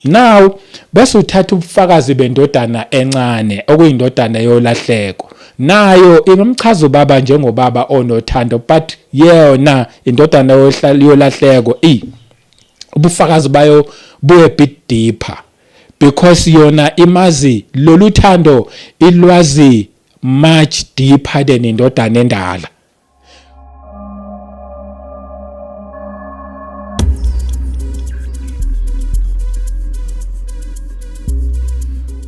Now bese uthatha ubufakazi bendodana encane okuyindodana yolahleko. Nayo ingamchaza ubaba njengobaba onothando, but yona indodana yolahleko i ubufakazi bayo buye bit deeper because yona imazi lolu thando, ilwazi much deeper than indodana endala.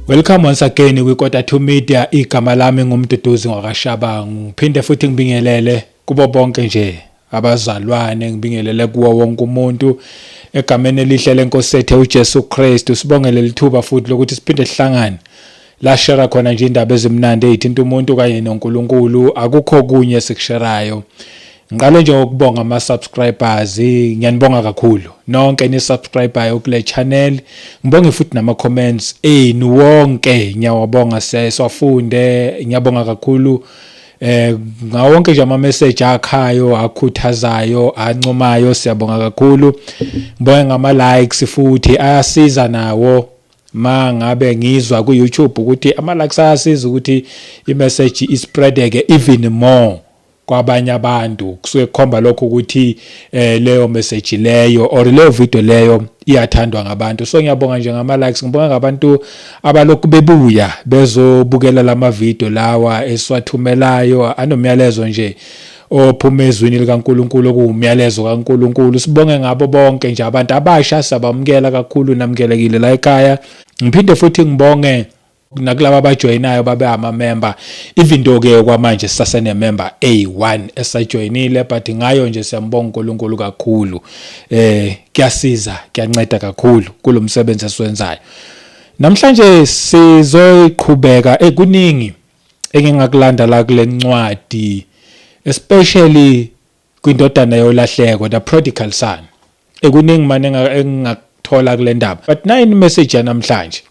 Welcome once again kwi-Kota 2 Media. Igama lami nguMduduzi ngwakaShabangu. Ngiphinde futhi ngibingelele kubo bonke nje abazalwane, ngibingelele kuwo wonke umuntu egameni elihle lenkosi ethu uJesu Kristu. Sibongele lithuba futhi lokuthi siphinde sihlangane la share khona nje indaba ezimnandi ezithinta umuntu kanye noNkulunkulu. Akukho kunye esikusherayo. Ngiqale nje ngokubonga ama subscribers, ngiyanibonga kakhulu nonke ni subscribeayo kule channel. Ngibonge futhi nama comments enu wonke, ngiyawabonga, siyawafunde, ngiyabonga kakhulu ngawonke nje ama message akhayo, akhuthazayo, ancomayo, siyabonga kakhulu. Ngibonge ngama likes futhi, ayasiza nawo. Ma ngabe ngizwa ku YouTube ukuthi ama likes ayasiza ukuthi i message ispreadeke even more kwabanye abantu, kusuke kukhomba lokho ukuthi leyo message leyo or leyo video leyo iyathandwa ngabantu. So ngiyabonga nje ngama likes, ngibonga ngabantu abalokhu bebuya bezobukela lama video lawa esiwathumelayo anomyalezo nje ophuma ezwini likaNkuluNkulu, okuwumyalezo kaNkuluNkulu. Sibonge ngabo bonke nje abantu abasha, sabamukela kakhulu, namukelekile la ekhaya. Ngiphinde futhi ngibonge nakulaba abajoyinayo babe ama-member, even though ke kwamanje sisasene-member A1 esajoyinile, but ngayo nje siyambonga uNkulunkulu kakhulu. Kuyasiza, kuyanceda kakhulu kulomsebenzi esiwenzayo. Namhlanje sizoyiqhubeka ekuningi engingakulanda la kule ncwadi, especially kwindodana yolahleko, the prodigal son. Ekuningi manje engingakuthola kule ndaba, but nine message yanamhlanje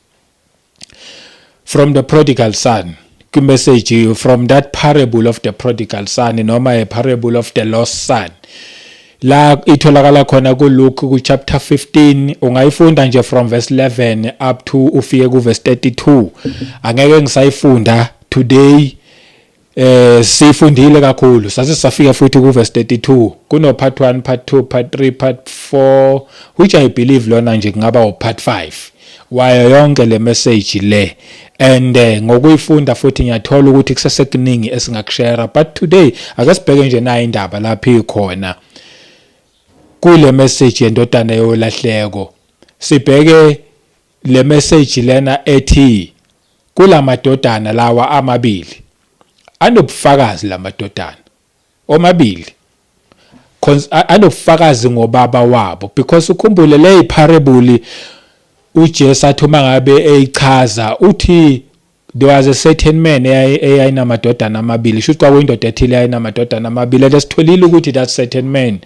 from the prodigal son, message from that parable of the prodigal son, noma a parable of the lost son, la itholakala khona kuLuke ku chapter 15. Ungayifunda nje from verse 11 up to ufike ku verse 32. Angeke ngisayifunda today, sifundile kakhulu, sase safika futhi ku verse 32. Kuno part 1, part 2, part 3, part 4, which I believe lona nje kungaba u part 5 wayo yonke le message le. And ngokuyifunda futhi ngiyathola ukuthi kusesekuningi esingakushare, but today ake sibheke nje nayo indaba lapho ikhona kule message yendodana yolahleko. Sibheke le message lena ethi kulamadodana lawa amabili anobufakazi, lamadodana omabili anobufakazi ngobaba wabo, because ukhumbule le parable uJesu athi uma ngabe eyichaza uthi there was a certain man eyayinamadodana amabili, shuthi kwakuyindoda ethile eyayinamadodana amabili. And sitholile ukuthi that certain man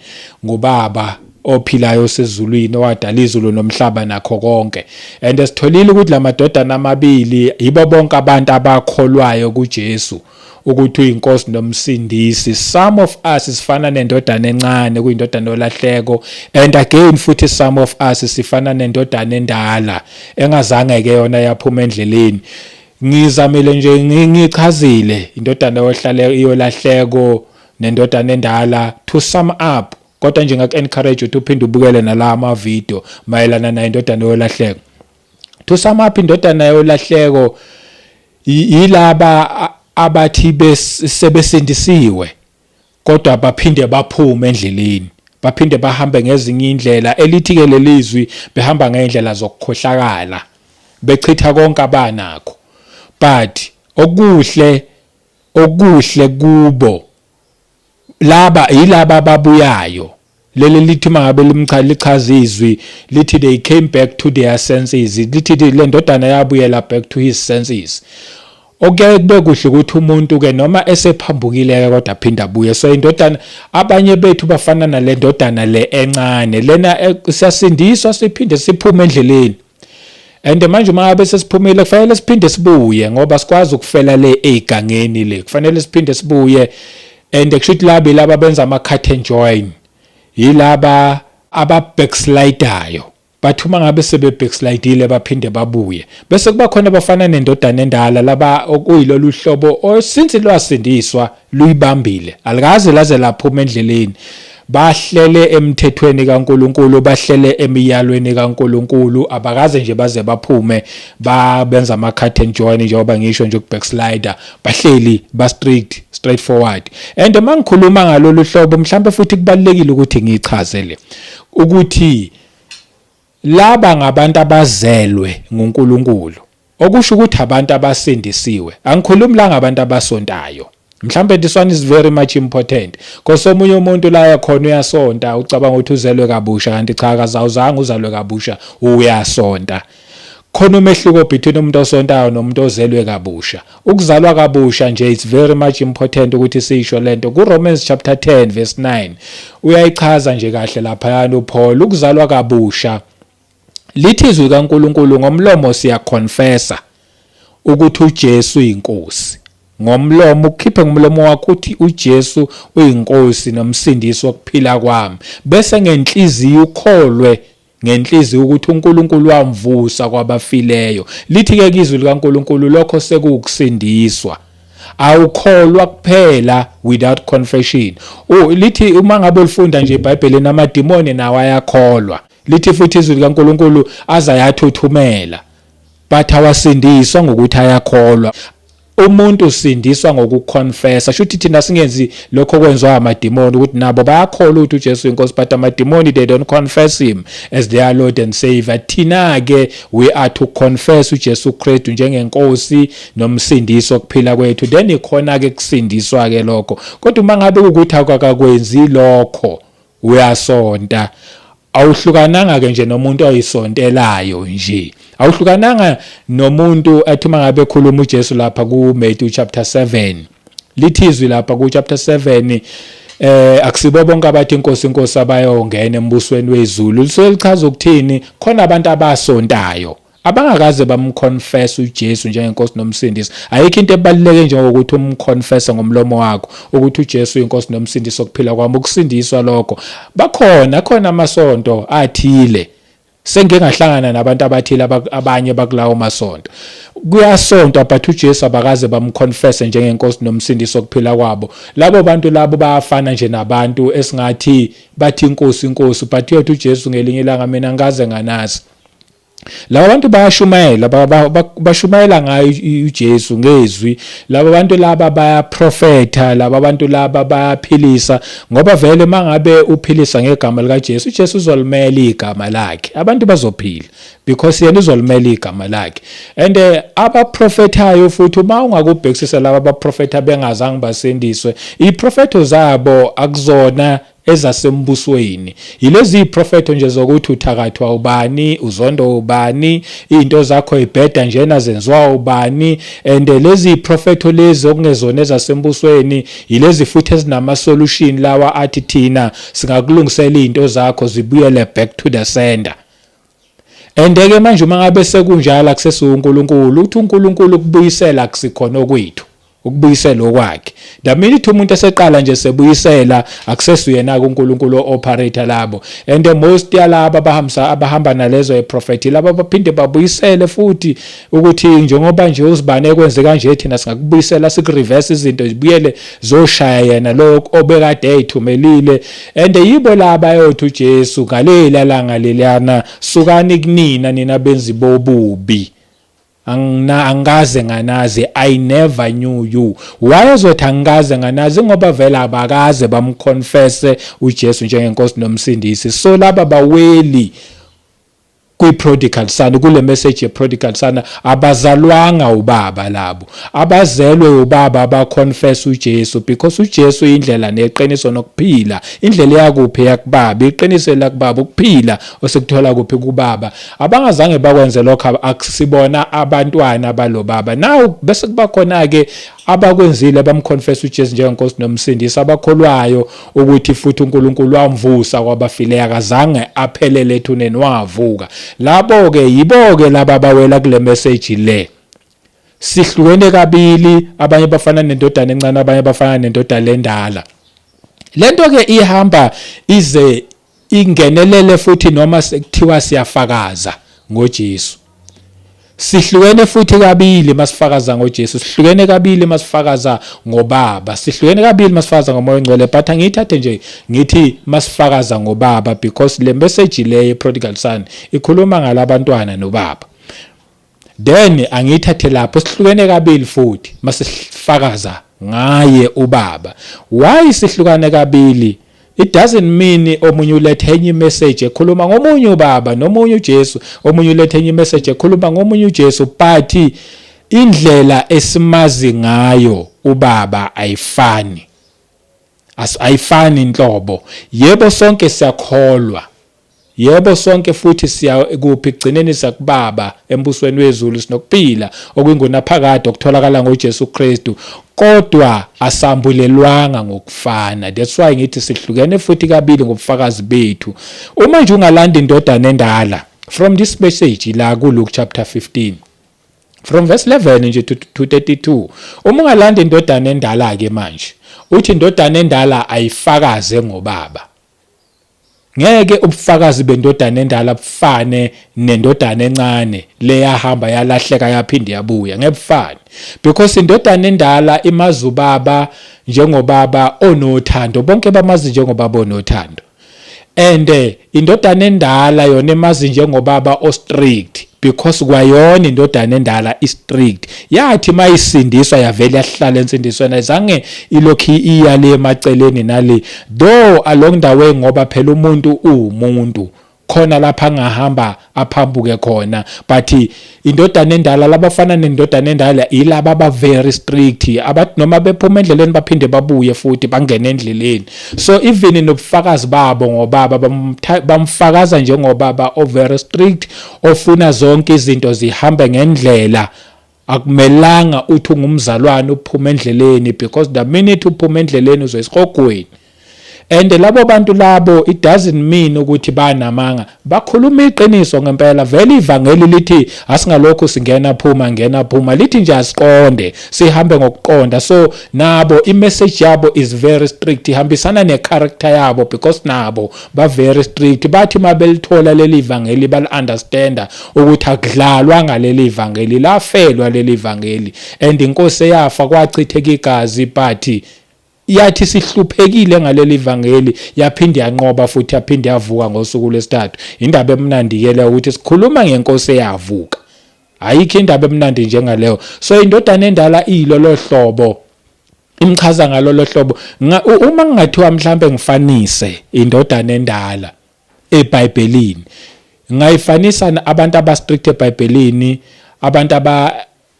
ngubaba ophilayo osezulwini owadala izulu nomhlaba nakho konke. And sitholile ukuthi lamadodana amabili yibo bonke abantu abakholwayo kuJesu ukuthi uyinkosi nomsindisi. Some of us sifana nendodana encane, kuyindodana yolahleko, and again futhi some of us sifana nendodana endala engazange ke yona yaphuma endleleni. Ngizamile nje, ngichazile indodana yolahleko nendodana endala to sum up, kodwa nje ngaku encourage ukuthi uphinde ubukele nala ama video mayelana nayo indodana yolahleko. To sum up, indodana yolahleko yilaba abathi sebesindisiwe kodwa baphinde baphume endleleni, baphinde bahambe ngezinye indlela, elithi ke lelizwi behamba ngeindlela zokukhohlakala, bechitha konke abanakho. But okuhle kubo laba yilaba ababuyayo. Leli lithi mangabe limcha lichaza izwi lithi they came back to their senses, lithi le ndodana yabuyela back to his senses. Okuyaye kube kuhle ukuthi umuntu ke noma esephambukile kodwa aphinda abuye. So indodana, abanye bethu bafana nale ndodana le encane lena, siyasindiswa siphinde siphume endleleni. And manje uma ngabe sesiphumile kufanele siphinde sibuye, ngoba sikwazi ukufela le eyigangeni le, kufanele siphinde sibuye. And kusho ukuthi labi laba benza ama cut and join, yilaba aba backslidayo. But uma ngabe sebe backslidile, baphinde babuye. Bese kuba khona abafana nendodana endala, laba okuyilolu hlobo since lwasindiswa luyibambile, alikaze laze laphuma endleleni. Bahlele emthethweni kaNkuluNkulu, bahlele emiyalweni kaNkuluNkulu, abakaze nje baze baphume babenza ama cut and join, njengoba ngisho nje ukubackslider. Bahleli ba strict, straightforward. And mangikhuluma ngalolu hlobo, mhlambe futhi kubalekile ukuthi ngichazele ukuthi laba ngabantu abazelwe nguNkulunkulu, okusho ukuthi abantu abasindisiwe. Angikhulumi la ngabantu abasontayo. Mhlambe this one is very much important because omunye umuntu la khona uyasonta, ucabanga ukuthi uzelwe kabusha, kanti cha, akazawuzange uzalwe kabusha, uyasonta. Khona umehluko between umuntu osontayo nomuntu ozelwe kabusha. Ukuzalwa kabusha nje, it's very much important ukuthi sisho lento. Ku Romans chapter 10 verse 9 uyayichaza nje kahle lapha uPaul ukuzalwa kabusha. Lithi izwi kaNkuluNkulu, ngomlomo siyaconfessa ukuthi uJesu uyinkosi. Ngomlomo, ukhiphe ngomlomo wakho uthi uJesu uyinkosi nomsindisi wokuphila kwami, bese ngenhliziyo ukholwe ngenhliziyo ukuthi uNkulunkulu wamvusa kwabafileyo. Lithi ke izwi likaNkulunkulu, lokho sekuwukusindiswa. Awukholwa kuphela without confession. Lithi uma ngabe ulifunda nje iBhayibheli, amadimoni nawo ayakholwa. Lithi futhi izwi likaNkulunkulu azayathuthumela, but awasindiswa ngokuthi ayakholwa. Umuntu usindiswa ngokuconfessa. Shuthi thina singenzi lokho kwenziwa amadimoni, ukuthi nabo bayakholwa ukuthi uJesu inkosi, but amadimoni, they don't confess him as their Lord and Savior. Thina ke, we are to confess uJesu Kristu njengenkosi nomsindisi wokuphila kwethu, then ikhona ke kusindiswa ke lokho. Kodwa uma ngabe ukuthi akakwenzi lokho, uyasonta, awuhlukananga ke nje nomuntu oyisontelayo nje, awuhlukananga nomuntu athi mangabe ekhuluma uJesu lapha ku Matthew chapter 7. Lithi izwi lapha ku chapter 7, akusibo bonke abathi inkosi, inkosi abayongena embusweni wezulu. Lisuke lichaza ukuthini? Khona abantu abasontayo abangakaze bamconfess uJesu njengenkosi nomsindisi. Ayikho into ebaluleke njengokuthi umconfesse ngomlomo wakho ukuthi uJesu uyinkosi nomsindisi okuphila kwami. Ukusindiswa lokho. Bakhona khona amasonto athile, sengike ngahlangana nabantu abathile, abanye bakulawo masonto kuyasontwa, but uJesu abakaze bamconfesse njengenkosi nomsindisi okuphila kwabo. Labo bantu labo bayafana nje nabantu esingathi bathi inkosi, inkosi, but uyothi uJesu ngelinye ilanga, "Mina ngikaze nganazi." Laba bantu bayashumayela, bashumayela ngayo uJesu ngezwi. Laba bantu laba bayaprofetha, laba bantu laba bayaphilisa, ngoba vele mangabe uphilisa ngegama lika Jesu, uJesu uzolimela igama lakhe, abantu bazophila because yena uzolimela igama lakhe. And abaprofethayo futhi, uma ungakubhekisisa, laba abaprofetha bengazange basindiswe, iprofetho zabo akuzona ezasembusweni. Yilezi iprofetho nje zokuthi uthakathwa ubani, uzondo ubani, izinto zakho ibheda njena zenziwa ubani. And lezi iprofetho lezi okungezona ezasembusweni, yilezi futhi ezinama solution lawa athi thina singakulungisela izinto zakho zibuyele back to the sender. And ke manje uma ngabe sekunjalo, akusesiwo uNkulunkulu. Uthi uNkulunkulu ukubuyisela akusikhona okwethu, ukubuyisela okwakhe. The minute umuntu eseqala nje sebuyisela, akusesuyena uNkulunkulu operator labo. And most yalaba abahambisa, abahamba nalezo prophet laba, baphinde babuyisele futhi ukuthi njengoba nje uzibane kwenze kanje, thina singakubuyisela, sikureverse izinto zibuyele zoshaya yena lo obekade eyithumelile. And yibo laba ayothi uJesu ngalela langa leliyana, "Sukani kunina, nina benzi bobubi, angina angikaze nganazi, I never knew you." Wayezothi angikaze nganazi ngoba vele abakaze bamconfesse uJesu njengenkosi nomsindisi. So laba baweli kwi-prodigal son, kule message ye-prodigal son. Abazalwanga ubaba. Labo abazelwe ubaba abaconfess uJesu, because uJesu indlela neqiniso nokuphila. Indlela yakuphi? Yakubaba. Iqiniso lakubaba. Ukuphila osekuthola kuphi? Kubaba. Abangazange bakwenze lokho akusibona abantwana balobaba. Now bese kuba khona ke abakwenzile, bamconfess uJesu njengenkosi nomsindisi, abakholwayo ukuthi futhi uNkulunkulu wamvusa kwabafileyo, akazange aphelele ethuneni, wavuka. Labo ke yibo ke laba abawela kule message le. Sihlukene kabili: abanye bafana nendodana encane, abanye bafana nendodana lendala. Lento ke ihamba ize Ingenelele futhi noma sekuthiwa siyafakaza ngoJesu. Sihlukene futhi kabili masifakaza ngoJesu, sihlukene kabili masifakaza ngoBaba, sihlukene kabili masifakaza ngoMoya oNgcwele. But angiyithathe nje ngithi masifakaza ngoBaba, because le message le ye-prodigal son ikhuluma ngalabantwana noBaba. Then angiyithathe lapho, sihlukene kabili futhi masifakaza ngaye uBaba. Why sihlukane kabili? It doesn't mean omunye ulethe enye message ekhuluma ngomunye ubaba nomunye uJesu, omunye ulethe enye message ekhuluma ngomunye uJesu, but indlela esimazi ngayo ubaba ayifani. Ayifani inhlobo. Yebo, sonke siyakholwa. Yebo, sonke futhi siya kuphi? Kugcineni sakubaba embusweni wezulu, sinokuphila okwingunaphakade okutholakala ngoJesu Kristu, kodwa asambulelwanga ngokufana. That's why ngithi sihlukene futhi kabili ngobufakazi bethu. Uma nje ungalanda indodana endala from this message la ku Luke chapter 15 from verse 11 nje to 32, uma ungalanda indodana endala ke manje, uthi indodana endala ayifakaze ngobaba, ngeke ubufakazi bendodana endala bufane nendodana encane leyahamba yalahleka yaphinde yabuya. Ngeke bufane, because indodana endala imazi ubaba njengobaba onothando, bonke bamazi njengobaba onothando, and indodana endala yona emazi njengobaba o-strict, because kwayona indodana endala i-strict. Yathi mayisindiswa yavele yahlala ensindisweni, ayizange ilokhu iya le emaceleni nale, though along the way, ngoba phela umuntu uwumuntu, khona lapha angahamba aphambuke khona. But indodana endala, labafana nendodana endala ilaba aba very strict, abathi noma bephuma endleleni baphinde babuye futhi bangene endleleni. So even nobufakazi babo ngobaba, bamfakaza njengobaba o very strict, ofuna zonke izinto zihambe ngendlela. Akumelanga uthi ungumzalwane uphume endleleni, because the minute uphuma endleleni uzoyisihogweni. And labo bantu labo, it doesn't mean ukuthi banamanga, bakhuluma iqiniso ngempela. Vele ivangeli lithi asingalokhu singena phuma, ngena phuma, lithi nje asiqonde, sihambe ngokuqonda. So nabo i-message yabo is very strict, ihambisana ne-character yabo, because nabo ba very strict. Bathi mabelithola leli vangeli, bali-understanda ukuthi akudlalwa ngaleli vangeli, lafelwa leli vangeli, and inkosi eyafa kwachitheka igazi, but yathi sihluphekile ngaleli vangeli, yaphinde yanqoba futhi, yaphinde yavuka ngosuku lwesithathu. Indaba emnandi ke leyo, ukuthi sikhuluma ngenkosi eyavuka. Ayikho indaba emnandi njengaleyo. So indodana endala iyilolo hlobo, imchaza ngalolo hlobo. Uma ngingathiwa mhlambe ngifanise indodana endala eBhayibhelini, ngayifanisa abantu aba strict eBhayibhelini, abantu aba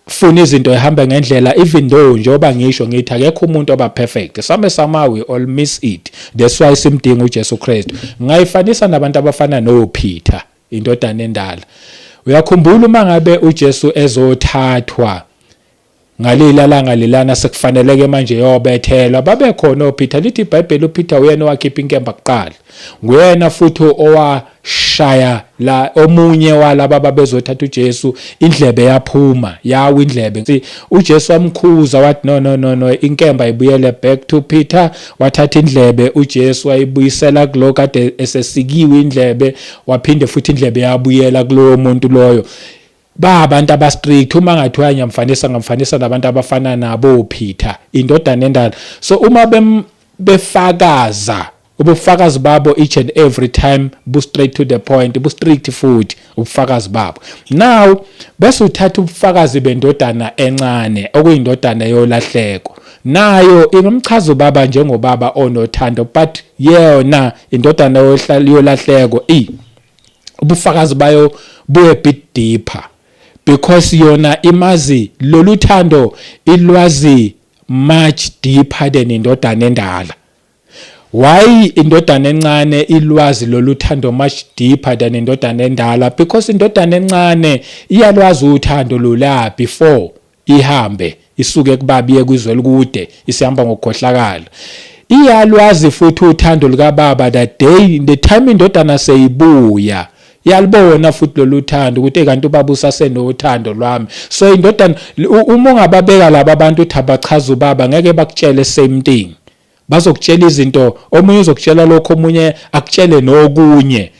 funa izinto ihambe ngendlela, even though njengoba ngisho ngithi akekho umuntu oba perfect, some somehow we all miss it, that's why simdinga uJesu Kristu. Ngayifanisa nabantu abafana noPeter, indodana endala. Uyakhumbula uma ngabe uJesu ezothathwa ngalila langa lelana, sekufaneleke manje yobethelwa, babekhona oPeter. Lithi iBhayibheli uPeter uyena owakhipha inkemba kuqala, nguyena futhi owashaya la omunye walaba babezothatha uJesu, indlebe yaphuma, yawa indlebe. UJesu wamkhuza wathi, "No, no, no, no, inkemba ibuyele back to Peter." Wathatha indlebe uJesu wayibuyisela kulo kade esesikiwe indlebe, waphinde futhi indlebe yabuyela kulowo muntu loyo. Ba abantu aba-strict. Uma ngathiwa ngiyamfanisa, ngamfanisa nabantu abafana nabo Peter, indodana endala. So uma befakaza, ubufakazi babo each and every time bu straight to the point, bu strict futhi ubufakazi babo. Now bese uthatha ubufakazi bendodana encane, okuyindodana yolahleko, nayo ingumchaza ubaba njengobaba onothando, but yona indodana yolahleko i ubufakazi bayo buye bit deeper, because yona imazi lolu thando, ilwazi much deeper than indodana endala. Why indodana encane ilwazi lolu thando much deeper than indodana endala? Because indodana encane iyalwazi uthando lula before ihambe isuke kubaba iye kwizwe elikude, isihamba ngokukhohlakala. Iyalwazi futhi uthando likababa that day, the time indodana seyibuya, iyalibona futhi lolu thando ukuthi kanti ubaba usasenothando lwami. So indodana, uma ungababeka laba abantu uthi abachaza ubaba, ngeke bakutshele same thing. Bazokutshela izinto, omunye uzokutshela lokho, omunye akutshele nokunye,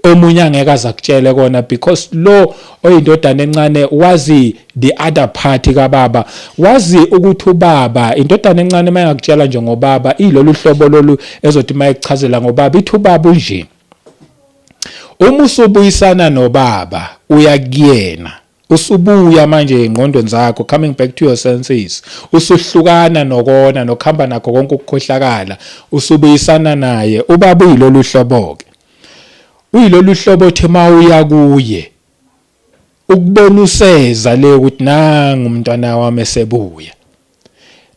omunye angeke aze akutshele kona, because lo oyindodana encane wazi the other part kababa, wazi ukuthi ubaba, indodana encane mayengakutshela nje ngobaba, ilolu hlobo lolu ezothi mayekuchazela ngobaba, ithi ubaba unje. Uma usubuyisana nobaba, uya kuyena, usubuya manje engqondweni zakho, coming back to your senses, usuhlukana nokona nokuhamba nakho konke ukukhohlakala, usubuyisana naye ubaba. Uyilolu hlobo ke, uyilolu hlobo othi mawuya kuye, ukubona useza le, ukuthi nangu umntwana wami esebuya.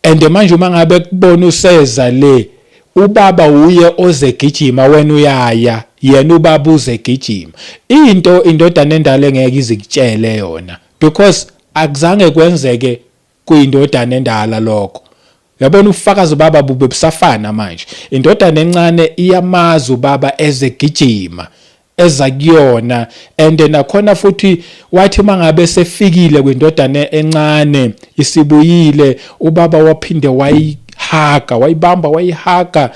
And manje uma ngabe kubona useza le, ubaba uye oze gijima, wena uyaya, yena ubaba uze gijima. Into indodana endala engeke izikutshele yona, because akuzange kwenzeke kuyindodana endala lokho. Uyabona, ubufakazi baba bube busafana. Manje indodana encane iyamazi ubaba ezegijima eza kuyona. And nakhona futhi wathi mangabe sefikile kwindodana encane, isibuyile, ubaba waphinde wayihaga, wayibamba, wayihaga.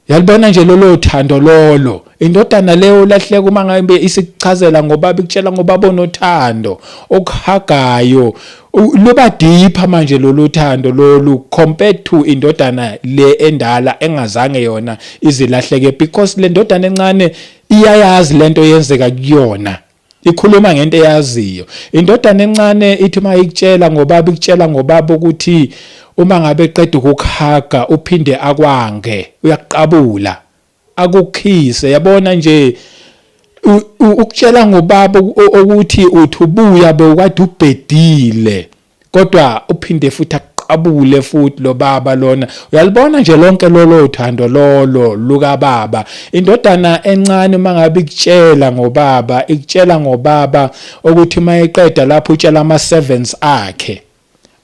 Yalibona nje lolo thando lolo. Indodana leyo lahleka uma ngabe isikuchazela ngobaba, ikutshela ngobaba onothando, okuhagayo, luba deeper manje lolu thando lolu compared to indodana le endala engazange yona izilahleke, because le ndodana encane iyayazi lento yenzeka kuyona, ikhuluma ngento eyaziyo. Indodana encane ithi uma ikutshela ngobaba, ikutshela ngobaba ukuthi uma ngabe eqeda ukukuhaga, uphinde akwange, uyakuqabula, akukhise. Yabona nje, ukutshela ngobaba ukuthi uthi ubuya bewukade ubhedile, kodwa uphinde futhi akuqabule futhi lo baba lona. Uyalibona nje lonke lolo thando lolo lukababa. Indodana encane uma ngabe ikutshela ngobaba, ikutshela ngobaba ukuthi mayeqeda lapho utshela ama servants akhe,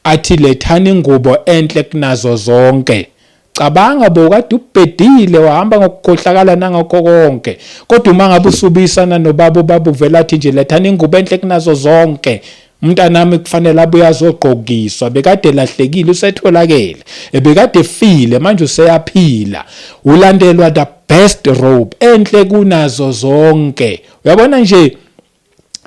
athi, "Lethani ingubo enhle kunazo zonke." Cabanga, bowukade ubhedile, wahamba ngokukhohlakala nangakho konke, kodwa uma ngabe usubuyisana nobaba, ubaba uvela athi nje, "Lethani ingubo enhle kunazo zonke, umntanami kufanele abuye azogqokiswa. Bekade lahlekile, usetholakele. Ebekade efile, manje useyaphila." Ulandelwa the best robe, enhle kunazo zonke. Uyabona nje,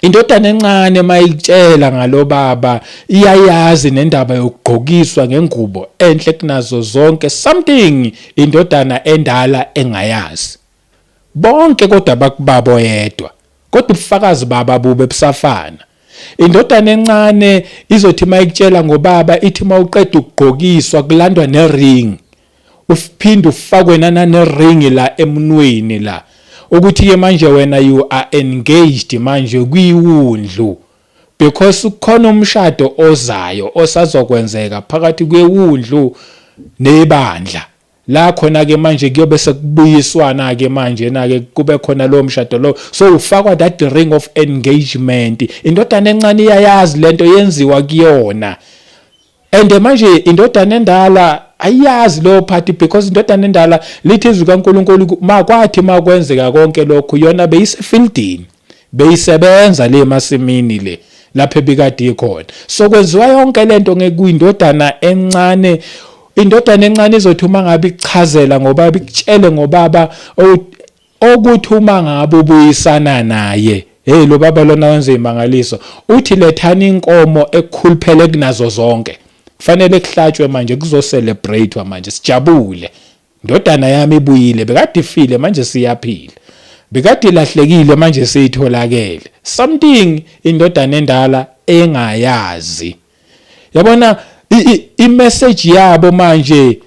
indodana encane mayitshela ngalobaba, iyayazi nendaba yokugqokiswa ngengubo enhle kunazo zonke, something indodana endala engayazi. Bonke kodwa bakubaba oyedwa, kodwa ubufakazi baba bube busafana. Indodana encane izothi mayikutshela ngobaba, ithi mawuqeda ukugqokiswa, kulandwa nering, uphinde ufakwe nane-ring la emnweni la, ukuthi ke manje wena you are engaged manje kwiwundlu, because kukhona umshado ozayo osazokwenzeka phakathi kwewundlu nebandla la. Khona ke manje kuyobe sekubuyiswana ke manje na ke, kube khona lo mshado lo, so ufakwa that ring of engagement. Indodana encane iyayazi lento yenziwa kuyona. And manje indodana endala ayiyazi leyo part, because indodana endala, lithi izwi kaNkulunkulu, makwathi makwenzeka konke lokhu, yona beyisefieldini, beyisebenza le masimini le lapho ebikade ikhona. So kwenziwa yonke lento ngekuyindodana encane. Indodana encane izothi uma ngabe ichazela ngobaba, ikutshele ngobaba okuthi uma ngabe ubuyisana naye, hey, lo baba lona wenza imangaliso. Uthi, "Lethani inkomo ekhuluphele kunazo zonke, kufanele kuhlatshwe manje, kuzo-celebratewa manje, sijabule. Indodana yami ibuyile, bekade ifile, manje siyaphila. Bekade ilahlekile, manje seyitholakele." Something indodana endala engayazi. Yabona i-message yabo manje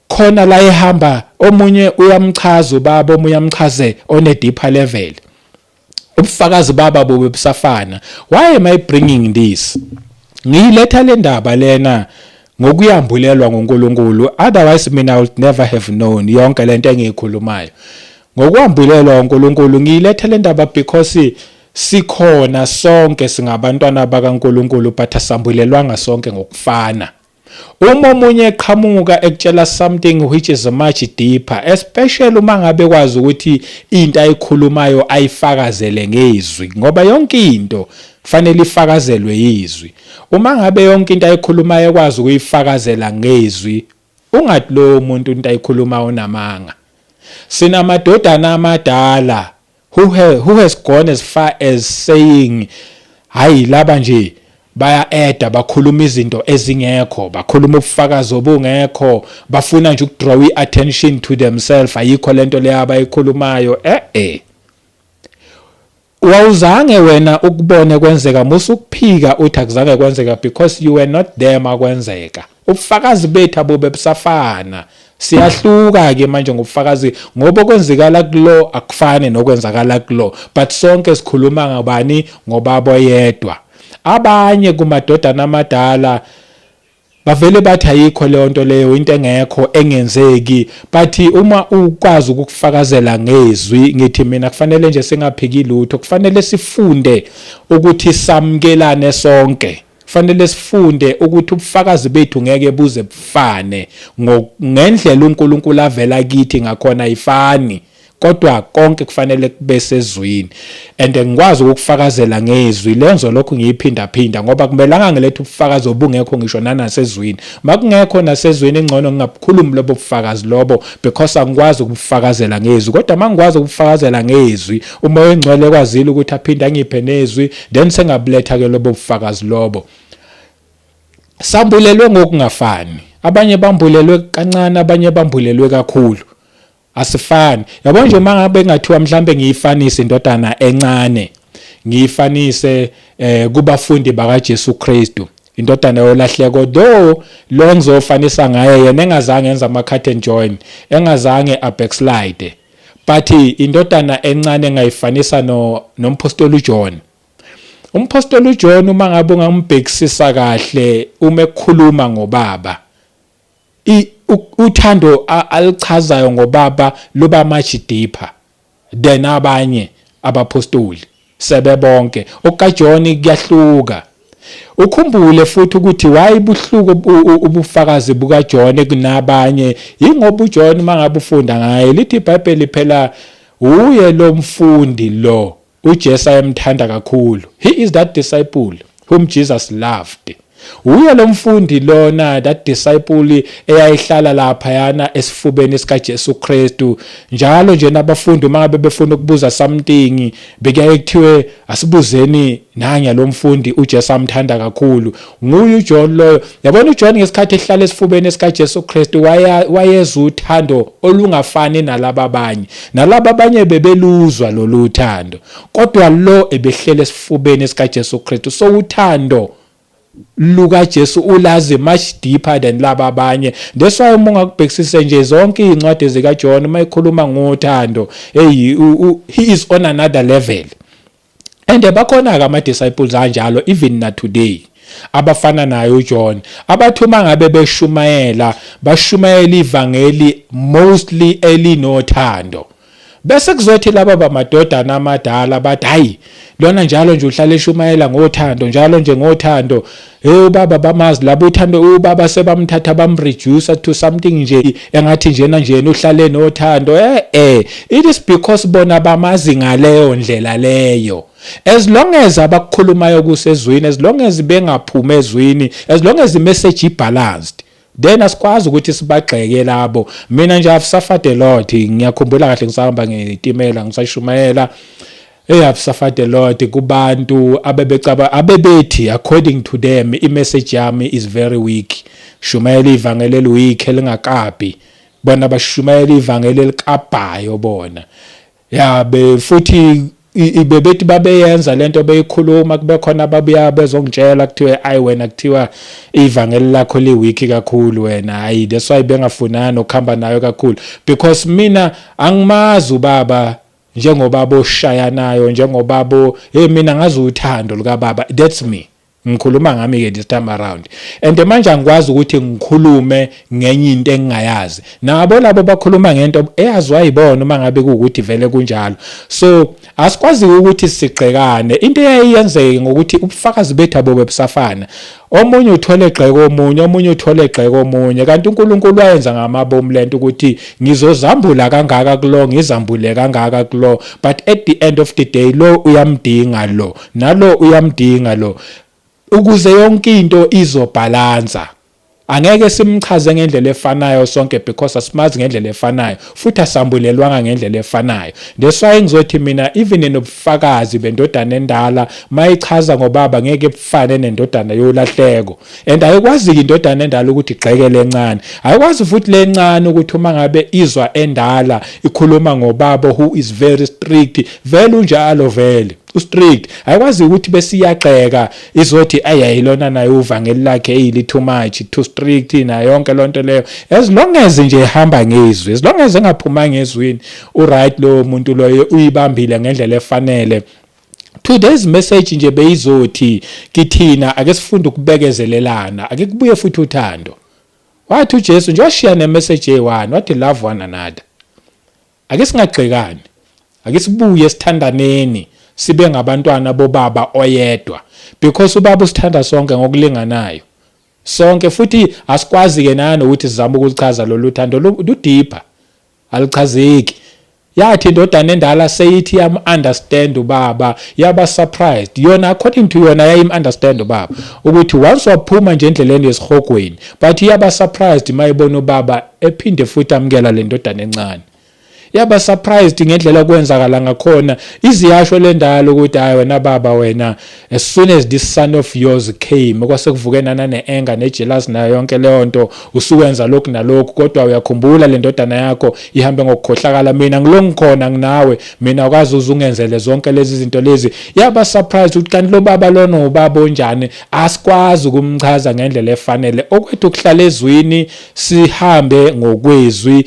khona la ehamba, omunye uyamchaza ubaba, omunye uyamchaze on a deeper level. Ubufakazi baba bube busafana. Why am I bringing this? Ngiyiletha le ndaba lena ngokuyambulelwa ngoNkulunkulu, otherwise mina I would never have known yonke lento engiyikhulumayo. Ngokwambulelwa uNkulunkulu ngiyiletha le ndaba, because sikhona sonke singabantwana bakaNkulunkulu, but asambulelwanga sonke ngokufana. Uma omunye eqhamuka ekutshela something which is much deeper, especially uma ngabe kwazi ukuthi into ayikhulumayo ayifakazele ngezwi, ngoba yonke into fanele ifakazelwe yizwi, uma ngabe yonke into ayikhulumayo ekwazi ukuyifakazela ngezwi. Ungathi lowo muntu into ayikhuluma unamanga. Sinamadodana amadala who has gone as far as saying, hayi, laba nje baya-eda, bakhuluma izinto ezingekho, bakhuluma ubufakazi obungekho, bafuna nje ukudraw i-attention to themselves, ayikho lento leyo abayikhulumayo. Eh eh, wawuzange wena ukubone kwenzeka, musukuphika uthi akuzange kwenzeka because you were not there makwenzeka. Ubufakazi bethu abube busafana, siyahluka ke manje ngobufakazi, ngoba okwenzekala kulo akufani nokwenzakala kulo, but sonke sikhuluma ngabani? Ngobaba oyedwa. Abanye kumadodana amadala bavele bathi ayikho leyo nto leyo, into engekho, engenzeki. But uma ukwazi ukukufakazela ngezwi, ngithi mina kufanele nje singaphiki lutho, kufanele sifunde ukuthi samkelane sonke, kufanele sifunde ukuthi ubufakazi bethu ngeke buze bufane ngendlela uNkulunkulu avela kithi ngakhona, ayifani, kodwa konke kufanele kube sezwini and ngikwazi ukufakazela ngezwi lenzo. Lokhu ngiyiphinda phinda ngoba kumelanga ngilethe ubufakazi obungekho ngisho nanasezwini. Makungekho nasezwini, ingcono ngingabukhulumi lobo bufakazi lobo because angikwazi ukubufakazela ngezwi. Kodwa mangikwazi ukubufakazela ngezwi, uMoya oNgcwele kwazile ukuthi aphinde angiphe nezwi, then sengabuletha ke lobo bufakazi lobo. Sambulelwe ngokungafani, abanye bambulelwe kancane, abanye bambulelwe kakhulu, asifani. Yabo nje, uma ngabe ngathiwa mhlambe ngiyifanise indodana encane, ngiyifanise kubafundi bakaJesu Kristu, indodana yolahleko, though lo ngizofanisa ngaye yena engazange enza ama cut and join, engazange a backslide, but indodana encane ngayifanisa no nompostoli uJohn. Umpostoli uJohn, uma ngabe ungambhekisisa kahle uma ekhuluma ngobaba, uthando alichazayo ngobaba luba much deeper than abanye abapostoli sebebonke. OkaJohn kuyahluka. Ukhumbule futhi ukuthi wayebuhluko ubufakazi bukaJohn kunabanye, ingoba uJohn, mangabe ufunda ngaye, lithi iBhayibheli phela uye lo mfundi lo uJesu ayemthanda kakhulu. He is that disciple whom Jesus loved. Uye lo mfundi lona, that disciple eyayihlala lapha yana esifubeni sikaJesu Kristu njalo nje. Nabafundi uma ngabe befuna ukubuza something, bekuyaye kuthiwe asibuzeni nanya lo mfundi uJesu amthanda kakhulu. Nguye uJohn loyo. Yabona, uJohn ngesikhathi ehlala esifubeni sikaJesu Kristu, wayeza uthando olungafani nalaba abanye. Nalaba abanye bebeluzwa lolu thando, kodwa lo ebehlele esifubeni sikaJesu Kristu, so uthando lukaJesu ulazi much deeper than laba abanye. That's why uma ungakubhekisise nje zonke izincwadi zikaJohn, uma ekhuluma ngothando, hey, he is on another level. And bakhona ke ama disciples anjalo even na today, abafana naye uJohn, abathi uma ngabe beshumayela, bashumayela ivangeli mostly elinothando, bese kuzothi laba bamadodana amadala bathi, hayi, lona njalo nje uhlala eshumayela ngothando, njalo nje ngothando. Hey, ubaba bamazi labo uthando, ubaba sebamthatha bamreduce to something nje engathi njena nje uhlale nothando. Eh eh, it is because bona bamazi ngaleyo ndlela leyo. As long as abakukhulumayo kusezwini, as long as bengaphuma ezwini, as long as the message ibalanced, then asikwazi ukuthi sibagxeke labo. Mina nje, I've suffered a lot. Ngiyakhumbula kahle ngisahamba ngetimela, ngisashumayela. Hey, I've suffered a lot kubantu abebecaba, abebethi according to them i-message yami is very weak, shumayela ivangeli eliweak, elingakabi. Bona bashumayela ivangeli elikabhayo bona. Ya, be futhi bebethi babeyenza lento beyikhuluma, kube khona ababuya bezongitshela, kuthiwe ayi wena, kuthiwa ivangeli lakho li-weak kakhulu wena. Hayi, that's why bengafunani ukuhamba nayo kakhulu, because mina angimazi ubaba njengobaba oshayanayo, njengobaba. Hey, mina ngazi uthando lukababa. That's me, ngikhuluma ngami ke this time around. And manje angikwazi ukuthi ngikhulume ngenye into engingayazi. Nabo labo bakhuluma ngento eyaziwa yibona, uma ngabe kuwukuthi vele kunjalo. So asikwazi ukuthi sigxekane. Into eyayiyenzeke ngokuthi ubufakazi bethu abobe busafana, omunye uthole egxeka omunye, omunye uthole egxeka omunye, kanti uNkulunkulu wayenza ngamabomu lento ukuthi ngizozambula kangaka kulo, ngizambule kangaka kulo, but at the end of the day lo uyamdinga lo, nalo uyamdinga lo, ukuze yonke into izobhalansa. Angeke simchaze ngendlela efanayo sonke because asimazi ngendlela efanayo futhi asambulelwanga ngendlela efanayo. That's why ngizothi mina even nobufakazi bendodana endala mayichaza ngobaba ngeke bufane nendodana yolahleko. And ayikwazi-ke indodana endala ukuthi igxeke lencane. Ayikwazi futhi lencane ukuthi uma ngabe izwa endala ikhuluma ngobaba who is very strict, vele unjalo vele ustrict. Ayikwazi ukuthi besiyagxeka izothi ayi lona naye uvangeli lakhe eyili too much, too strict nayo yonke lonto leyo. As long as nje ehamba ngezwi, as long as engaphumanga ezwini, uright lowo muntu loyo, uyibambile ngendlela efanele. Today's message nje beyizothi kithina ake sifunde ukubekezelelana, ake kubuye futhi uthando. Wathi uJesu nje washiya nemessage eyi-one, wathi love one another. Ake singagxekani, ake sibuye sithandaneni, sibe ngabantwana bobaba oyedwa because ubaba usithanda sonke ngokulinganayo sonke, futhi asikwazi ke nanokuthi sizame ukulichaza lolu thando, ludeeper, alichazeki. Yathi indodana endala seyithi yam understand ubaba, yaba surprised yona. According to yona yayim understand ubaba ukuthi once waphuma nje endleleni yesihogweni, but yaba surprised mayibona ubaba ephinde futhi amukela le ndodana encane. Yaba surprised ngendlela okwenzakala ngakhona. Iziyasho lendalo ukuthi hayi wena baba, wena, as soon as this son of yours came, kwase kuvuke nana ne-anger ne-jealous nayo yonke leyo nto, usuwenza lokhu nalokhu, kodwa uyakhumbula le ndodana yakho ihambe ngokukhohlakala. Mina ngilo ngikhona, nginawe mina, ukwazi uze ungenzele zonke lezi zinto lezi. Yaba surprised ukuthi kanti lo baba lona ubaba onjani. Asikwazi ukumchaza ngendlela efanele. Okwethu kuhlala ezwini, sihambe ngokwezwi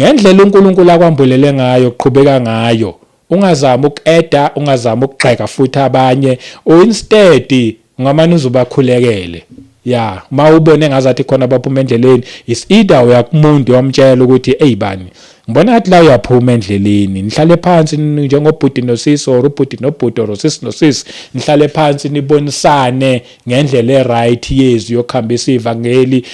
ngendlela uNkulunkulu akwambulele ngayo, qhubeka ngayo, ungazami uku-adda, ungazami ukugxeka futhi abanye. Instead ungamane uzubakhulekele ya uma ubone ngazathi khona baphuma endleleni. Is either uyakumuntu uyamtshela ukuthi hey bani, ngibona ngathi la uyaphuma endleleni, nihlale phansi njengobhuti nosisi or ubhuti nobhuti or sisi nosisi, nihlale phansi nibonisane ngendlela e-right yezwi yokuhambisa ivangeli,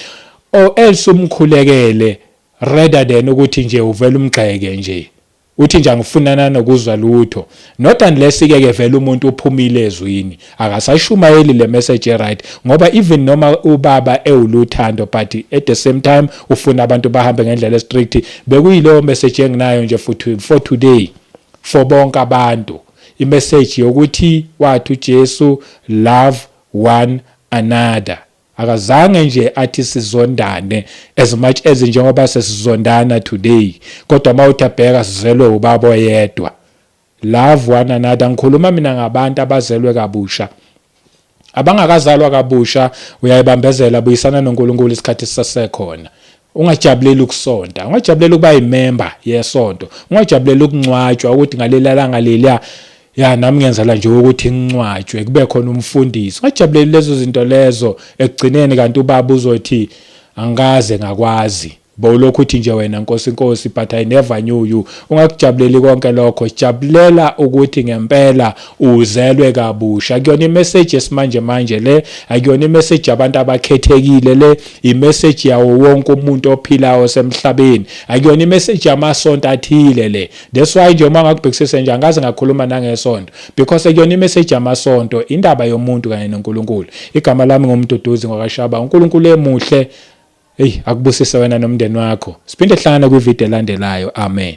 or else umkhulekele rather than ukuthi nje uvele umgxeke nje, uthi nje angifunana nokuzwa lutho. Not unless ke ke vele umuntu uphumile ezwini, akasashumayeli le message right, ngoba even noma ubaba ewuluthando, but at the same time ufuna abantu bahambe ngendlela strict. Bekuyileyo message enginayo nje futhi for today, for bonke abantu, imessage yokuthi wathi uJesu love one another. Akazange nje athi sizondane as much as njengoba sesizondana today, kodwa mawuthi abheka sizelwe ubaba oyedwa. Love one another. Ngikhuluma mina ngabantu abazelwe kabusha. Abangakazalwa kabusha, uyayibambezela, buyisana noNkulunkulu isikhathi sisasekhona. Ungajabuleli ukusonta, ungajabuleli ukuba yimember yesonto, ungajabuleli ukungcwatshwa ukuthi ngaleli langa leliya ya nami ngenzela nje ukuthi ngincwatshwe kube khona umfundisi. Ungajabuleli lezo zinto lezo, ekugcineni kanti ubaba uzothi angikaze ngakwazi, bowulokhu uthi nje wena Nkosi, Nkosi, but I never knew you. Ungakujabuleli konke lokho, jabulela ukuthi ngempela uzelwe kabusha. Akuyona imessage esimanje manje le, akuyona imessage yabantu abakhethekile le, imessage yawo wonke umuntu ophilayo semhlabeni. Akuyona imessage yamasonto athile le. That's why nje uma ngakubhekisisa nje angaze ngakhuluma nangesonto because akuyona imessage yamasonto, indaba yomuntu kanye noNkulunkulu. Igama lami nguMduduzi ngwakaShaba. UNkulunkulu emuhle, hey, akubusise wena nomndeni wakho. Siphinde hlangana kwivideo elandelayo. Amen.